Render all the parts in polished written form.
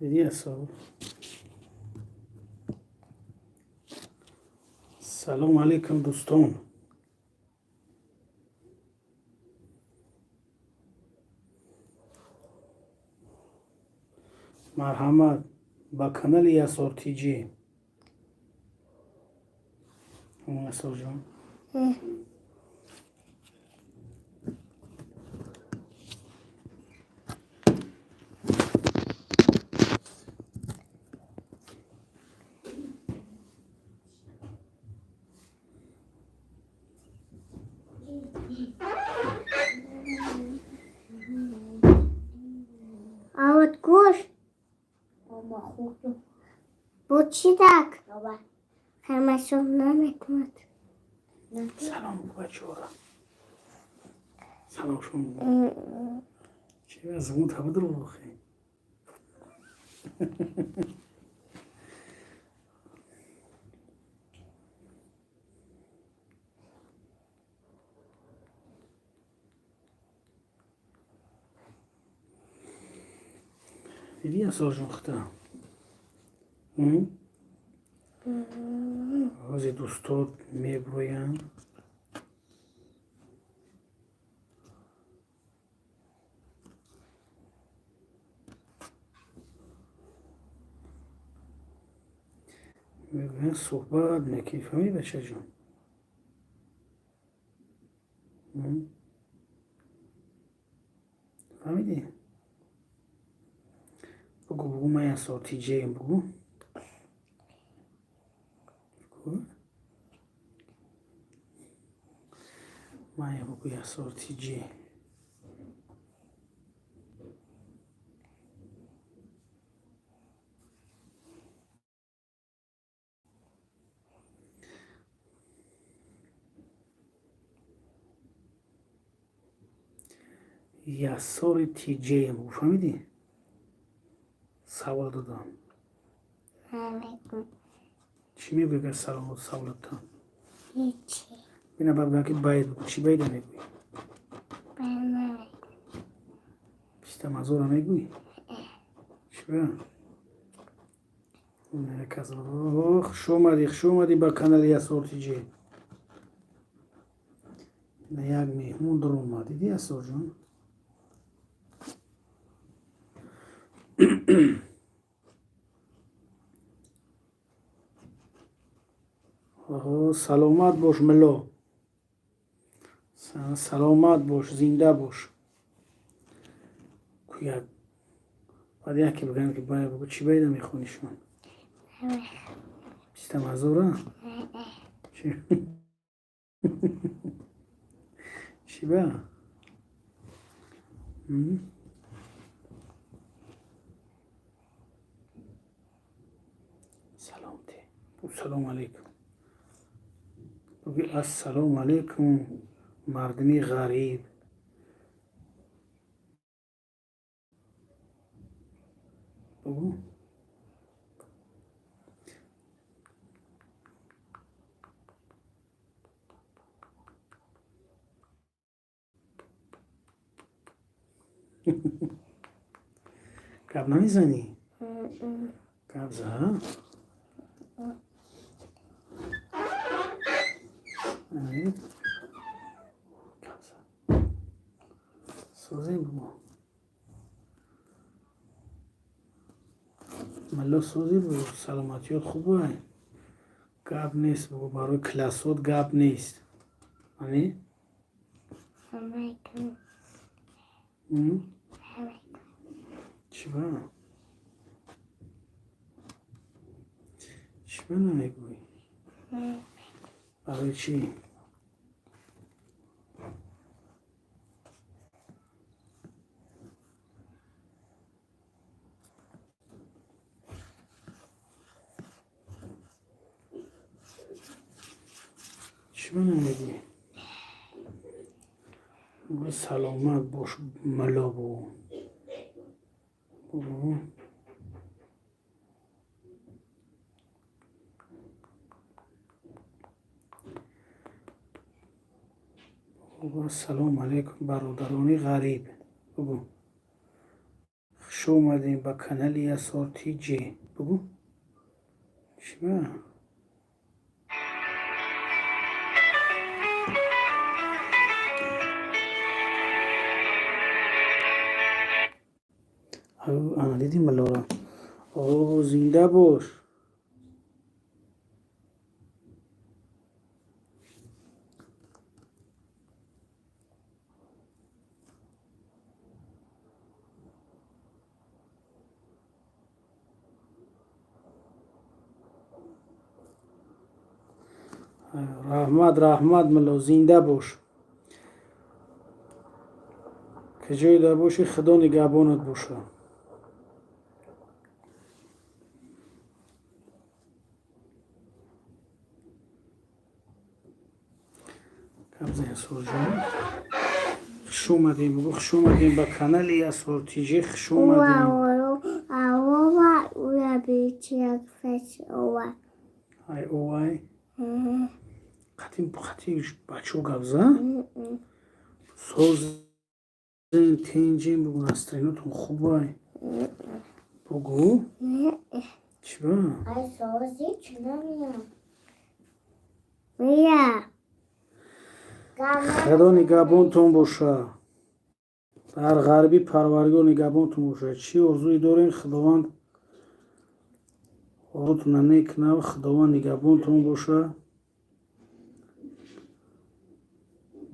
Дидӣ, Ясор? Салом алейкум, дӯстон. Марҳамат ба канали Ясор Тҷ. Ясорҷон. А вот гӯш буд, чӣ так ҳамашон намекунад. Салом бу, бачаҳора. Салом шумо. Чи забон табадр охи? Дидӣ, Ясорҷон, хата? Ҳозир дӯстот меброянд. Мегӯянд, суҳбат мекунӣ. Фаҳмидӣ, бачаҷон? Фаҳмидӣ? Бугӯ, бугӯ, ман Ясор Тиҷеем, бугӯ. Бугӯ. Ман, бугӯ, Ясор Тиҷе. Ясори Тиҷеем, бугӯ, фаҳмидӣ? Савол додам. Намекун. Чӣ мегӯӣ, агар савол додам? Ҳечи. Бина, баъд гӯям, ки байд бугӯ. Чӣ байда мегӯӣ? Намекун. Писта мазора мегӯӣ? Чӣ ба? Кас хуш омадӣ, хуш омадӣ ба канали Ясор Тиҷе. Як меҳмон даромад. Дидӣ, Ясорҷон? Саломат бош, милло, саломат бош, зинда бош. Як баъд яке бигӯянд, ки бая бугӯ. Чӣ байда мехонӣ шумо? Писта мазора? Чӣ ба? М? Салом те. Салому алейкум. Бугӯ, ассалому алейкум, мардуми ғариб. Бугӯ. Гап намезанӣ? Гап за. Гап за. Созем, бугӯ. Малло, созӣ, бугӯ. Саломатиёт хубай? Гап нест, бугӯ, барои классот гап нест. Ани? Намекун. М? Намекун. Чӣ ба? Чӣ ба намегӯӣ? Барои чӣ? Чӣ ба намегӯӣ? Бугӯ, саломат бош, милло, бугӯ. Бугӯ. Бугӯ, ассалому алайкум, бародарони ғариб. Бугӯ. Хуш Омадем ба канали Ясор Тҷ. Бугӯ, чиба? Ана, дидӣ миллора? О, зинда бош. Раҳмат, раҳмат, милло, зинда бош. Куҷое дар бошӣ, Худо нигаҳбонат боша. Гап Ясорҷон, хуш омадем. Бугӯ, хуш омадем ба канали Ясор Тҷ, хуш омадем. Ай, овай, қатӣ қатӣ бачаҳо гап зан. Созен, тинҷем, бугӯ, настроение тон хубай, бугӯ. Чиба? Ай, сози чина мия. Худо нигаҳбонтон боша. Дар ғарибӣ Парвардигор нигаҳбонтон боша. Чӣ орзуе дорем, Худованд орзутона некунав. Худованд нигаҳбонтон боша,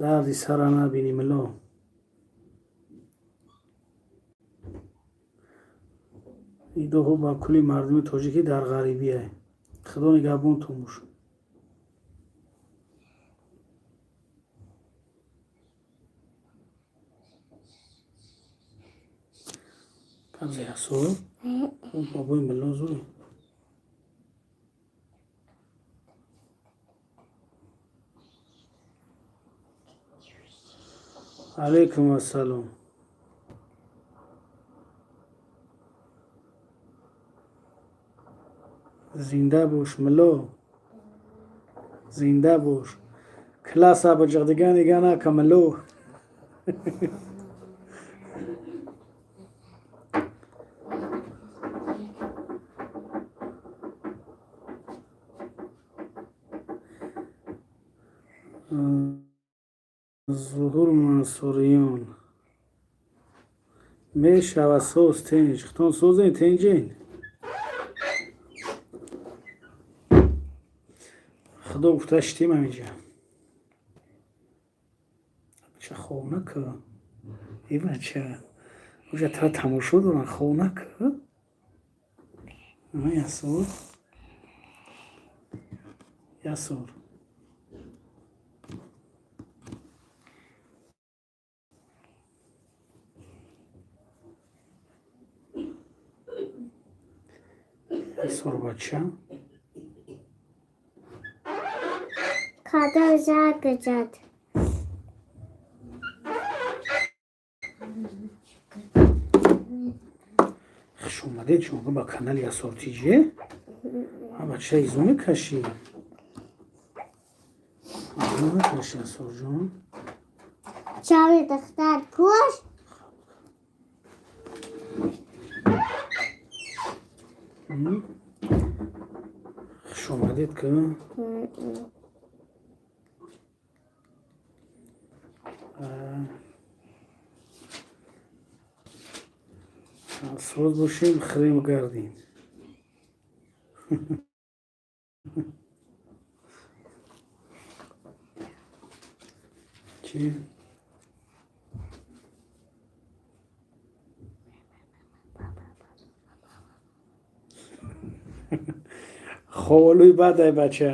дарди сара набинӣ, милло. Идоҳо ба кулли мардуми тоҷикӣ дар ғарибие. Худо нигаҳбонтон боша. Гап Ясор, бобои милло зури. Алайкум ассалом. Зинда бош, милло, зинда бош. Класса ба ҷиғдига нига нака, милло. Зуҳур Мансуриён, мешава, соз, тинҷ, хутон созен, тинҷин. Худо гуфта, шитем ҳаминҷа. Бача, хов нака, э бача, уҷа тара тамошо доран, хов нака. Ясор, Ясор. Ясор, бача. Кадом занг зад? Хуш омадед шумо ба канали Ясор Тҷ. Бача, изо мекашӣ, изо мекашӣ, Ясорҷон. Чави духтар куш. Хуш омадед ка. Соз бошем, хирем гардем. Чӣ? Ховолӯи бадай, бача.